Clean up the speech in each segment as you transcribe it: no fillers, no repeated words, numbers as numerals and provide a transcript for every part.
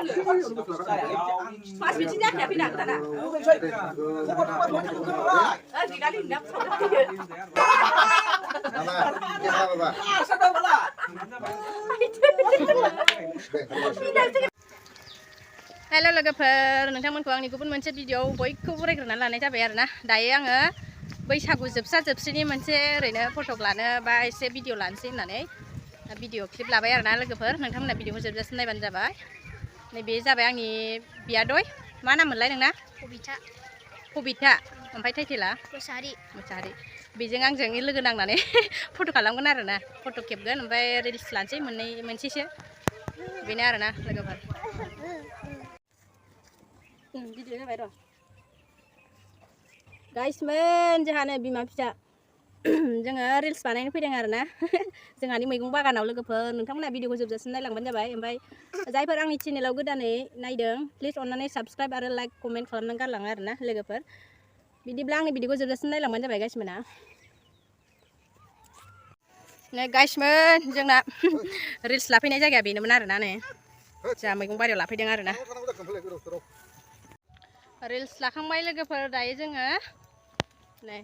Mas bijinya kayak pindah ke sana. Dikali enggak Halo लोगोफोर नोंथांमोनखौ आंनि गुबुन मोनसे भिडिअ बयखौबो रायग्रोनानै लानाय जाबाय आरोना दायो आङो बैसागु जोबस्रिनि मोनसे ओरैनो फटक लानो बा एसे भिडिअ लानोसै होननानै भिडिअ क्लिप लाबाय आरोना लोगोफोर नोंथांमोना भिडिअखौ जोबजासिम नायबानो जाबाय नैबे जाबाय आंनि बियादै मा नाम मोनलाय नोंना कबिता ओमफ्राय टाइटेला मोसाहारि बेजों आंजों लोगो नांनानै फट खालामगोन आरोना फट खेबगोन ओमफ्राय रिल्स लानोसै मोनसेसो बेनो आरोना लोगोफोर भिडिअ जाबाय र' गाइसमोन जोंहानो बिमा फिसा जोङो रिल्स बानायनो फैदों आरोना जोंहानि मैगं बागानाव लोगोफोर नोंथांमोना भिडिअखौ जोबजासिम नायलांबानो जाबाय ओमफ्राय जायफोर आंनि चेनेलाव गोदानै नायदों प्लिज अननानै साबस्क्राइब आरो लाइक कमेन्ट खालामनानै गारलाङो आरोना लोगोफोर बिदिब्ला आंनि भिडिअखौ जोबजासिम नायलांबानो जाबाय गाइसमोना नै गाइसमोन जोंना रिल्स लाफैनाय जायगाया बेनोमोन आरोना नै जोंहा मैगं बारियाव लाफैदों आरोना रिल्स लाखांबाय लोगोफोर दायो जोङो नै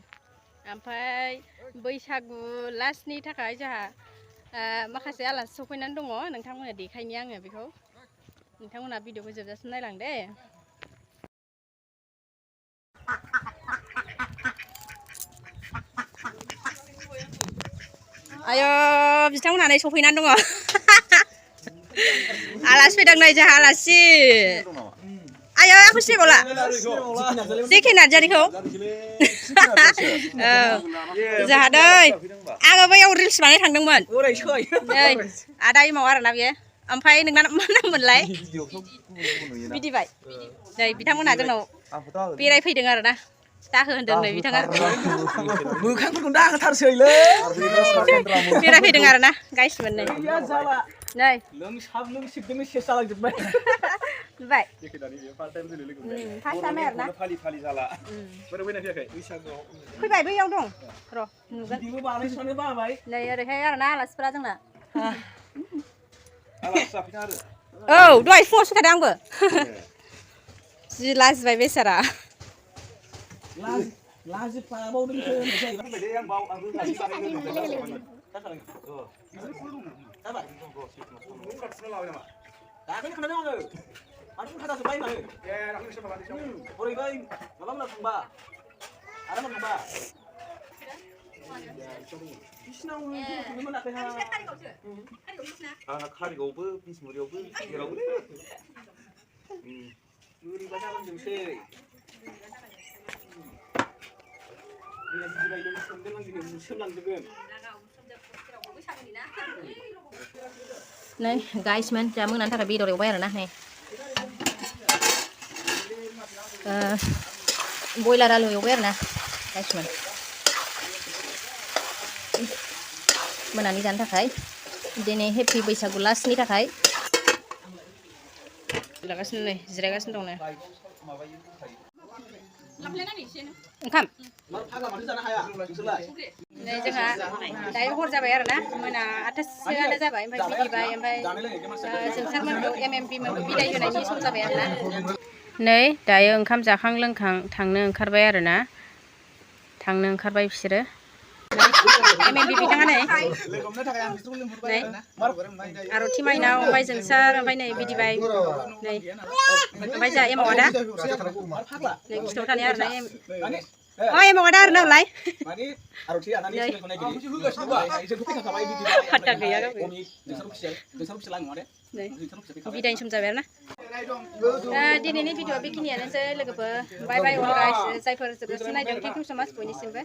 ओमफ्राय बैसागु लास्टनि थाखाय जोंहा माखासे आलासि सफैनानै दङ नोंथांमोना देखायनि आङो बेखौ नोंथांमोना भिडिअखौ जोबजासिम नायलां दे आयो बिथांमोना नै सफैनानै दङ आलासि फैदों नै जोंहा आलासि आयो आंखौ सिनायबावला जेखि नार्जारिखौ जोंहा नै आङो बैयाव रिल्स बानाय थांदोंमोन नै आदा इमाव आरोना बेयो ओमफ्राय नोंना मा नाम मोनलाय बिदिबाय नै बिथांमोनहा जोंनाव बेरायफैदों आरोना दाहो होनदों नै बिथाङा मोखांफोरखौ दाहोथारसैलै बेरायफैदों आरोना गाइसमोन नै नै लोंसिबदोंनो सेस जालांजोब्बाय नुबाय फार्स्ट टाइम आरोना फालि जाला बोरै फैना फैयाखै बैसागुआव फैबाय बैयाव दं र' नुगोन बिदिबो बानायस'नो बाबाय नै ओरैहाय आरोना आलासिफोरा जोंना आलासि जाफैना आरो औ दहाय फुङाव फैखादों आंबो जि लाजिबाय बेसारा लाजिफ्लाबावदोंसो होनबाय आं बाव आं दाखैनो खोनादों आङो माथो खादाजोब्बाय होननानै बोरैबाय माबा मोनाव थांबा आदा मोनाव थांबा बिसिनाव थांनो मोनाखै आंना कारिगावबो बिसमुरियावबो जेरावबो बोरैबा जालांजोबसै नै गाइसमोन जोंहा मोनानि थाखाय बेदर एवबाय आरोना नै बयलार आलु एवबाय आरोना गाइसमोन मोनानि जानो थाखाय दिनै हेपि बैसागु लास्टनि थाखाय लागासिनो नै जिरायगासिनो दं नै ओंखाम नै जोंहा दायो हर जाबाय आरोना मोना 8थासोआनो जाबाय ओमफ्राय बिदिबाय ओमफ्राय जोंसारमोनखौ MMB मोनखौ बिदाय होनायनि सम जाबाय आरोना नै दायो ओंखाम जाखां लोंखां थांनो ओंखारबाय आरोना थांनो ओंखारबाय बिसोरो MMB बिथाङा नै आरथि माइनाव ओमफ्राय जोंसार ओमफ्राय नै बिदिबाय नै ओमफ्राय जोंहा एमाव आदा नै खिथाव थानाय आरोना एमाव आदा आरो नालाय फात्ता गैया बिदायनि सम जाबाय आरोना दिनैनि भिडिअ बेखिनियानोसै लोगोफोर बाय बाय अल गाइस जायफोर जोबजासिम नायदों थेंक इउ सो माच बयनिसिमबो